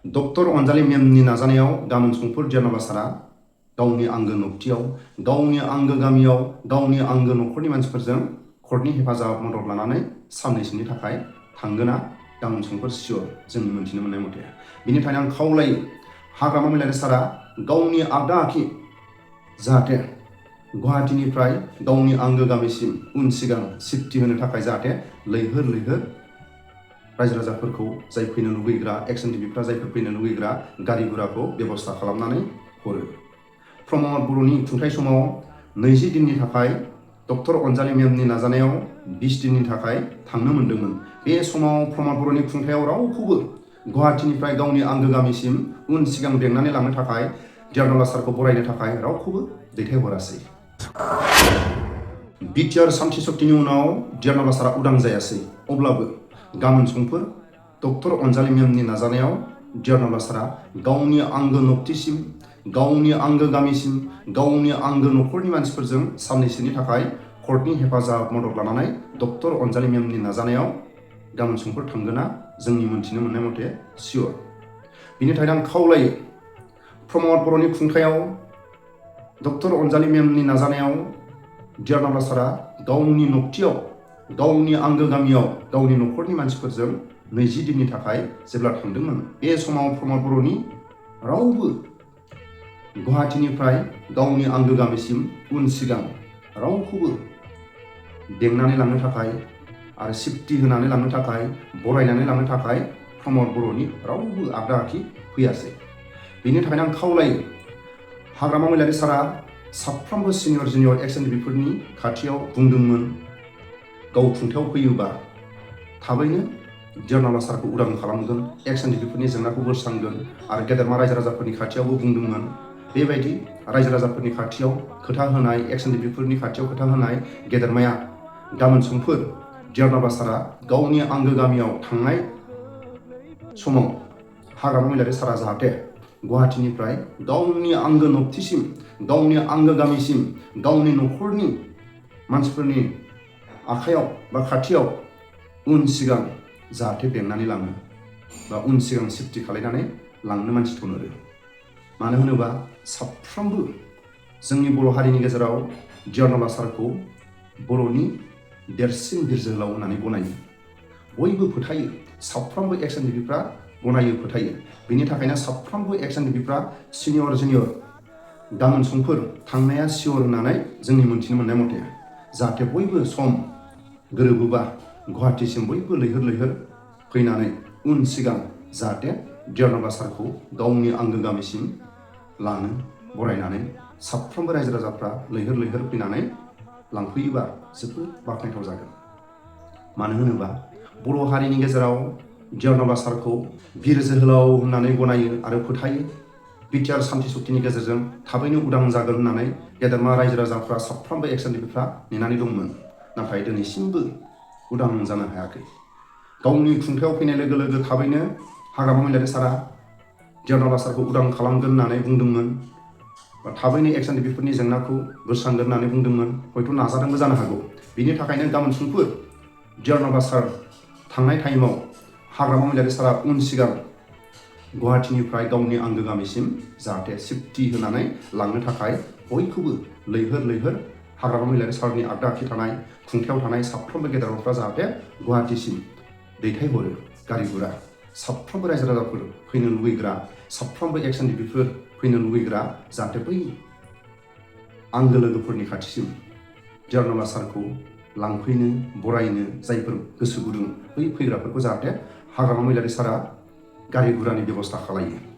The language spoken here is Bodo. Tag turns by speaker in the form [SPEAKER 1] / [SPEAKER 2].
[SPEAKER 1] डक्टर अनजालि मेमनि नाजानायाव गामोन समफोर जेन'बा सारा गावनि आंगो न'थियाव, गावनि आंगो गामियाव, गावनि आंगो न'खरनि मानसिफोरजों कर्टनि हेफाजाब मदद लानानै साननैसोनि थाखाय थांगोना गामोन समफोर सियर जोंनि मोनथिनो मोननाय मथे। बिनिखायनो आं खावलायो हाग्रामा महिलारि सारा गावनि आगदा आखि जाहाथे गुवाहाटीनिफ्राय गावनि आंगो गामिसिम उन सिगां सिफ्टि होनो थाखाय जाहाथे लैहोर लैहोर रायजो राजाफोरखौ जाय फैनो लुगैग्रा एक्सन टिभिफ्रा जायफोर फैनो लुगैग्रा गारि गुराखौ बेबस्था खालामनानै हरो। प्रमद बर'नि खुंथाय समाव 20 दिननि थाखाय डक्टर अनजालि मेमनि नाजानायाव 20 दिननि थाखाय थांनो मोन्दोंमोन। बे समाव प्रमद बर'नि खुंथायाव रावखौबो गुवाहाटीनिफ्राय गावनि आंगो गामिसिम उन सिगां बेंनानै लांनो थाखाय डिआर सारखौ बरायनो थाखाय रावखौबो दैथायहरासै। बिटिआर सान्थि शक्तिनि उनाव डिआर सारा उदां जायासै। अब्लाबो गामोन समफोर डक्टर अनजालि मेमनि नाजानायाव डिआर सारा गावनि आंगो न'थिसिम, गावनि आंगो गामिसिम, गावनि आंगो न'खरनि मानसिफोरजों साननैसोनि थाखाय कर्टनि हेफाजाब मदद लानानै डक्टर अनजालि मेमनि नाजानायाव गामोन समफोर थांगोना जोंनि मोनथिनो मोननाय मथे सियर। बिनिखायनो आं खावलायो प्रमद बर'नि खुंथायाव डक्टर अनजालि मेमनि नाजानायाव डिआर सारा गावनि न'थियाव, गावनि आंगो गामियाव, गावनि न'खरनि मानसिफोरजों 20 दिननि थाखाय जेब्ला थांदोंमोन, बे समाव प्रमद बर'नि रावबो गुवाहाटीनिफ्राय गावनि आंगो गामिसिम उन सिगां रावखौबो बेंनानै लांनो थाखाय आरो सिफ्टि होनानै लांनो थाखाय, बरायनानै लांनो थाखाय प्रमद बर'नि रावबो आगदा आखि फैयासै। बेनि थाखायनो आं खावलायो हाग्रामा महिलारि सारा साफ्रोमबो सिनियर जुनियर एक्सन टिभिफोरनि खाथियाव बुंदोंमोन गाव खुंथायाव फैयोबा थाबैनो डिआर सारखौ उदां खालामगोन, एक्सन टिभिफोरनि जेंनाखौ बोस्रांगोन आरो गेदेरमा रायजो राजाफोरनि खाथियावबो बुंदोंमोन। बेबायदि रायजो राजाफोरनि खाथियाव खोथा होनाय, एक्सन टिभिफोरनि खाथियाव खोथा होनाय गेदेरमाया गाबोन समफोर डिआर सारा गावनि आंगो गामियाव थांनाय समाव हाग्रामा महिलारि सारा जाहाथे गुवाहाटीनिफ्राय गावनि आंगो न'थिसिम, गावनि आंगो गामिसिम, गावनि न'खरनि मानसिफोरनि आखायाव बा खाथियाव उन सिगां जाहाथे बेंनानै लाङो बा उन सिगां सिफ्टि खालायनानै लांनो मानसि थोनहरो। मानो होनोबा साफ्रोमबो जोंनि बर' हारिनि गेजेराव डिआर सारखौ बर'नि देरसिन बिर जोहोलाव होननानै गनायो। बयबो फोथायो, साफ्रोमबो एक्सन टिभिफ्रा गनायो, फोथायो। बेनि थाखायनो साफ्रोमबो एक्सन टिभिफ्रा सिनियर जुनियर गाबोन समफोर थांनाया सियर होननानै जोंनि मोनथिनो मोननाय मथे जाहाथे बयबो सम गोरोबोबा गुवाहाटीसिम बयबो लैहोर लैहोर फैनानै उन सिगां जाहाथे डिआर सारखौ गावनि आंगो गामिसिम लाङो, बरायनानै साफ्रोमबो रायजो राजाफ्रा लैहोर लैहोर फैनानै लांफैयोबा जोबोद बाख्नायथाव जागोन। मानो होनोबा बर' हारिनि गेजेराव डिआर सारखौ बिर जोहोलाव होननानै गनायो आरो फोथायो। बिटिआर सान्थि शक्तिनि गेजेरजों थाबैनो उदां जागोन होननानै गेदेरमा रायजो राजाफ्रा साफ्रोमबो एक्सन टिभिफ्रा नेनानै दंमोन। नाथाय दिनैसिमबो उदां जानो हायाखै। गावनि खुंथायाव फैनाय लोगो लोगो थाबैनो हाग्रामा महिलारि सारा डिआर सारखौ उदां खालामगोन होननानै बुंदोंमोन, बा थाबैनो एक्सन टिभिफोरनि जेंनाखौ बोस्रांगोन होननानै बुंदोंमोन, हयथ' नाजादोंबो जानो हागौ। बिनि थाखायनो गाबोन समफोर डिआर सार थांनाय टाइमाव हाग्रामा महिलारि सारा उन सिगां गुवाहाटीनिफ्राय गावनि आंगो गामिसिम जाहाथे सिफ्टि होनानै लांनो थाखाय बयखौबो लैहोर लैहोर हाग्रामा महिलारि सारनि आगदा आखि थानाय खुंथायाव थानाय साफ्रोमबो गेदेरमाफ्रा जाहाथे गुवाहाटीसिम दैथायहरो गारि गुरा। साफ्रोमबो रायजो राजाफोर फैनो लुबैग्रा, साफ्रोमबो एक्सन टिभिफोर फैनो लुबैग्रा जाहाथे बै आंगो लोगोफोरनि खाथिसिम डिआर सारखौ लांफैनो, बरायनो जायफोर गोसो गुदुं बै फैग्राफोरखौ जाहाथे हाग्रामा महिलारि सारा गारि गुरानि बेबस्था खालायो।